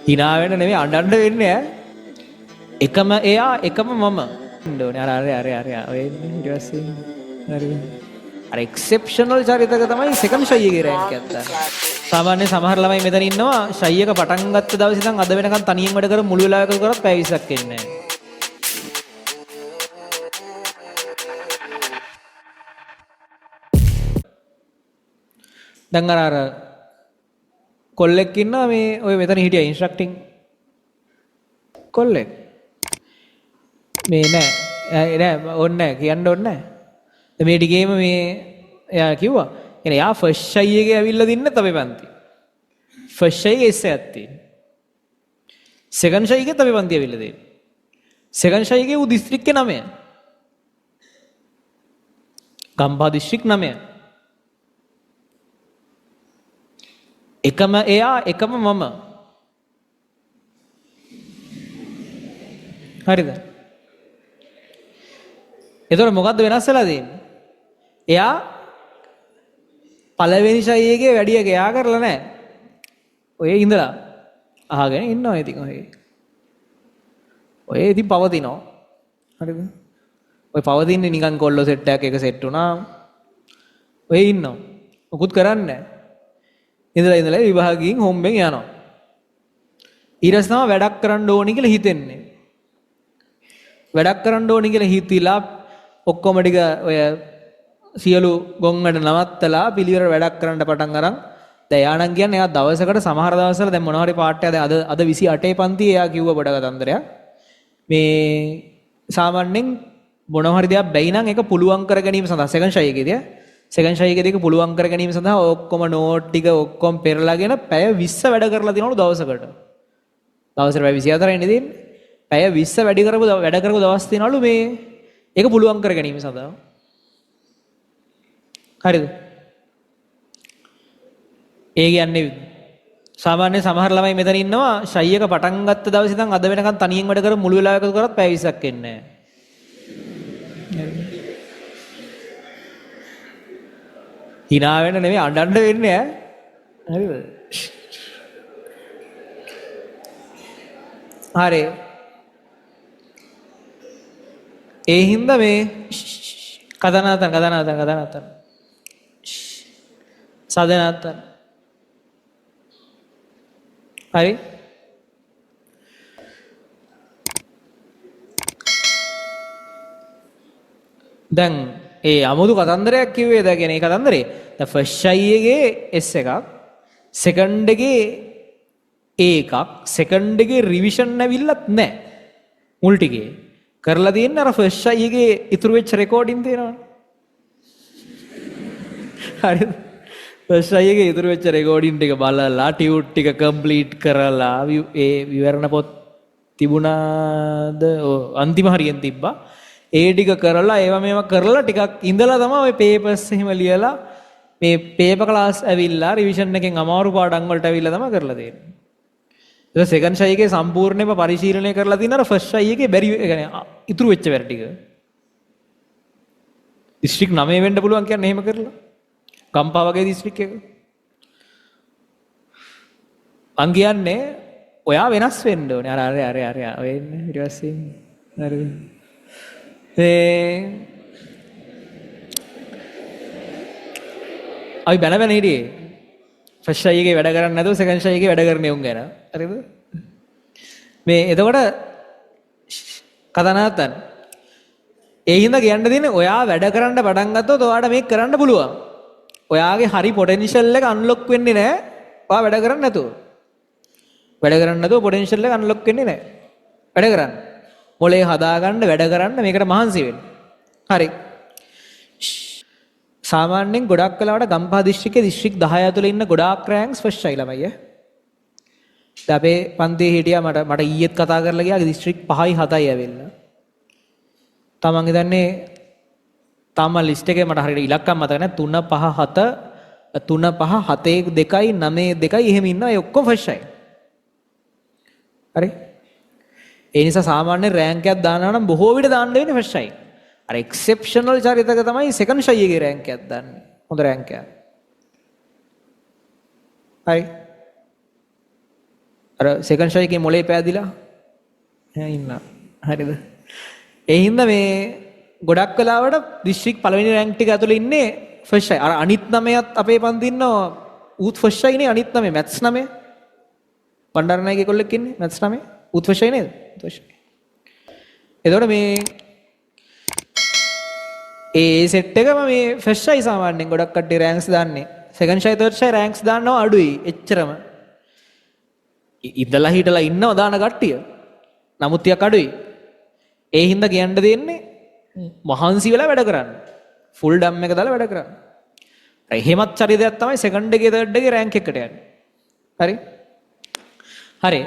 හිනා වෙන්න නෙමෙයි අඬන්න වෙන්නේ ඈ. එකම එයා එකම මම. ඕනේ අර අර අර අර ඔය ඉන්නේ ඊට පස්සේ හරි. අර එක්සෙප්ෂනල් චරිතක තමයි සෙකන්ඩ් ෂයි එකේ රෑන්ක් එකක් දාන්නේ. සාමාන්‍ය සමහර ළමයි මෙතන ඉන්නවා ෂයි එක පටන් ගත්ත දවසේ ඉඳන් අද වෙනකන් තනියෙන් වැඩ කර මුළු වෙලාව එකතු කරත් පැය 20ක් එන්නේ නැහැ. දැන් අර අර කොල්ලෙක් ඉන්නවා මේ ඔය මෙතන හිටියා ඉන්ස්ට්‍රක්ටිං කොල්ලෙක්. මේ නෑ නෑ ඕනේ නෑ කියන්න ඕනේ නෑ. දැන් මේ ටිකේම මේ එයා කිව්වා. කියන්නේ එයා ෆස්ට් ෂයි එකේ ඇවිල්ලා දින්නත් අපේ පන්ති. ෆස්ට් ෂයි එකේ එස් එකක් තියෙනවා. සෙකන්ඩ් ෂයි එකේත් අපේ පන්ති ඇවිල්ලා තියෙනවා. සෙකන්ඩ් ෂයි එකේ ඌ දිස්ත්‍රික්කේ 9. ගම්පහ දිස්ත්‍රික් 9. එකම එයා එකම මම. හරිද? එතකොට මොකද්ද වෙනස් වෙලා තියෙන්නේ? එයා පළවෙනි ෂයි එකේ වැඩි එක එයා කරලා නැහැ. ඔය ඉඳලා අහගෙන ඉන්නවා ඉතින් ඔය. ඔය ඉතින් පවතිනවා. හරිද? ඔය පවතින්නේ නිකන් කොල්ලෝ සෙට් එකක් එක සෙට් වුණා. ඔය ඉන්නවා. මොකුත් කරන්නේ නැහැ. ඉඳලා ඉඳලා විභාගයෙන් හොම්බෙන් යනවා. ඊට පස්සේ තමයි වැඩක් කරන්න ඕනි කියලා හිතෙන්නේ. වැඩක් කරන්න ඕනි කියලා හිතිලා ඔක්කොම ටික ඔය සියලු ගොන් වැඩ නවත්තලා පිළිවෙලට වැඩක් කරන්න පටන් අරන් දැන් එයා නම් කියන්නේ එයා දවසකට සමහර දවස්වල දැන් මොනවා හරි පාට් එකක් දැන් අද අද 28 පන්තියේ එයා කිව්ව පොඩ කතන්දරයක්. මේ සාමාන්‍යයෙන් මොනවා හරි දෙයක් බැයි නම් ඒක පුළුවන් කර ගැනීම සඳහා සෙකන්ඩ් ෂයි එකේදී සෙකන්ඩ් ෂයි එකේදී ඒක පුළුවන් කර ගැනීම සඳහා ඔක්කොම නෝට් ටික ඔක්කොම පෙරලාගෙන පැය 20 වැඩ කරලා දිනවලු දවසකට. දවසට පැය 24 නේ දෙන්නේ. පැය 20 වැඩි කරපු වැඩ කරපු දවස් තියනවලු මේ ඒක පුළුවන් කර ගැනීම සඳහා. හරිද? ඒ කියන්නේ සාමාන්‍ය සමහර ළමයි මෙතන ඉන්නවා ෂයි එක පටන් ගත්ත දවසේ ඉඳන් අද වෙනකන් තනියෙන් වැඩ කර මුළු වෙලාව එකතු කරත් පැය 20ක් එන්නේ නැහැ. හිනා වෙන්න නෙමෙයි අඬන්න වෙන්නේ ඈ. හරිද? හරි. ඒ හින්දා මේ කතා නවත්තන්න කතා නවත්තන්න කතා නවත්තන්න. සද නවත්තන්න. හරි. දැන් ඒ අමුතු කතන්දරයක් කිව්වේ දැන් කියන්නේ ඒ කතන්දරේ දැන් ෆස්ට් ෂයි එකේ S එකක් සෙකන්ඩ් එකේ A එකක් සෙකන්ඩ් එකේ රිවිෂන් ඇවිල්ලත් නැහැ මුල් ටිකේ කරලා තියෙන්නේ අර ෆස්ට් ෂයි එකේ ඉතුරු වෙච්ච රෙකෝඩින් තියෙනවනේ. හරිද? ෆස්ට් ෂයි එකේ ඉතුරු වෙච්ච රෙකෝඩින් ටික බලලා ටියුට් ටික කම්ප්ලීට් කරලා ඒ විවරණ පොත් තිබුණාද? ඔව් අන්තිම හරියෙන් තිබ්බා. ඒ ටික කරලා ඒවා මේවා කරලා ටිකක් ඉඳලා තමයි ඔය පේපර්ස් එහෙම ලියලා මේ පේපර් ක්ලාස් ඇවිල්ලා රිවිෂන් එකෙන් අමාරු පාඩම් වලට ඇවිල්ලා තමයි කරලා තියෙන්නේ. ඒක සෙකන්ඩ් ෂයි එකේ සම්පූර්ණයෙන්ම පරිශීලනය කරලා තියෙන අර ෆස්ට් ෂයි එකේ බැරි ඒ කියන්නේ ඉතුරු වෙච්ච වැඩ ටික. දිස්ත්‍රික් 9 වෙන්න පුළුවන් කියන්නේ එහෙම කරලා. ගම්පහ වගේ දිස්ත්‍රික් එක. මං කියන්නේ ඔයා වෙනස් වෙන්න ඕනේ. අර අර අර අර ඔය ඉන්නේ ඊට පස්සේ හරිද? මේ අපි බැන බැන හිටියේ. ෆස්ට් ෂයි එකේ වැඩ කරන්නේ නැතුව සෙකන්ඩ් ෂයි එකේ වැඩ කරන උන් ගැන. හරිද? මේ එතකොට කතා නවත්තන්න. ඒ හින්දා කියන්න තියෙන්නේ ඔයා වැඩ කරන්න පටන් ගත්තොත් ඔයාට මේක කරන්න පුළුවන්. ඔයාගේ හරි පොටෙන්ෂල් එක අන්ලොක් වෙන්නේ නැහැ. ඔයා වැඩ කරන්නේ නැතුව. වැඩ කරන්නේ නැතුව පොටෙන්ෂල් එක අන්ලොක් වෙන්නේ නැහැ. වැඩ කරන්න. මොලේ හදාගන්න වැඩ කරන්න මේකට මහන්සි වෙන්න. හරි. සාමාන්‍යයෙන් ගොඩක් වෙලාවට ගම්පහ දිස්ත්‍රික්කයේ දිස්ත්‍රික් 10 ඇතුළේ ඉන්න ගොඩාක් රෑන්ක්ස් ෆස්ට් ෂයි ළමයි ඈ. දැන් අපේ පන්තියේ හිටියා මට මට ඊයේත් කතා කරලා ගියා දිස්ත්‍රික් 5යි 7යි ඇවිල්ලා. තමන් හිතන්නේ තාම ලිස්ට් එකේ මට හරියට ඉලක්කම් මතක නැහැ 3 5 7 3 5 7 2 9 2 එහෙම ඉන්නවා ඒ ඔක්කොම ෆස්ට් ෂයි. හරි. ඒ නිසා සාමාන්‍ය රෑන්ක් එකක් දානවා නම් බොහෝ විට දාන්න වෙන්නේ ෆස්ට් ෂයි. අර එක්සෙප්ෂනල් චරිතක තමයි සෙකන්ඩ් ෂයි එකේ රෑන්ක් එකක් දාන්නේ. හොඳ රෑන්ක් එකක්. හරි. අර සෙකන්ඩ් ෂයි එකේ මොලේ පෑදිලා ඉන්නවා. හරිද? ඒ හින්දා මේ ගොඩක් වෙලාවට දිස්ත්‍රික් පළවෙනි රැන්ක් ටික ඇතුලේ ඉන්නේ ෆස්ට් ෂයි. අර අනිත් නමයත් අපේ පන්ති ඉන්නවා ඌත් ෆස්ට් ෂයි නේ. අනිත් නමය මැත්ස් නමය. බණ්ඩාරනායකගේ කොල්ලෙක් ඉන්නේ මැත්ස් නමය. ඌත් ෆස්ට් ෂයි නේද? ඌත් ෆස්ට් ෂයි. එතකොට මේ ඒ සෙට් එකම මේ ෆස්ට් ෂයි සාමාන්‍යයෙන් ගොඩක් කට්ටිය රෑන්ක්ස් දාන්නේ. Second shy third shy ranks දාන්නව අඩුයි එච්චරම. ඉඳලා හිටලා ඉන්නව දාන කට්ටිය. නමුත් ටිකක් අඩුයි. ඒ හින්දා කියන්න දෙන්නේ මහන්සි වෙලා වැඩ කරන්න. ෆුල් ඩම් එක දාලා වැඩ කරන්න. එහෙමත් චරිතයක් තමයි සෙකන්ඩ් එකේ තර්ඩ් එකේ රෑන්ක් එකට යන්නේ. හරි? හරි.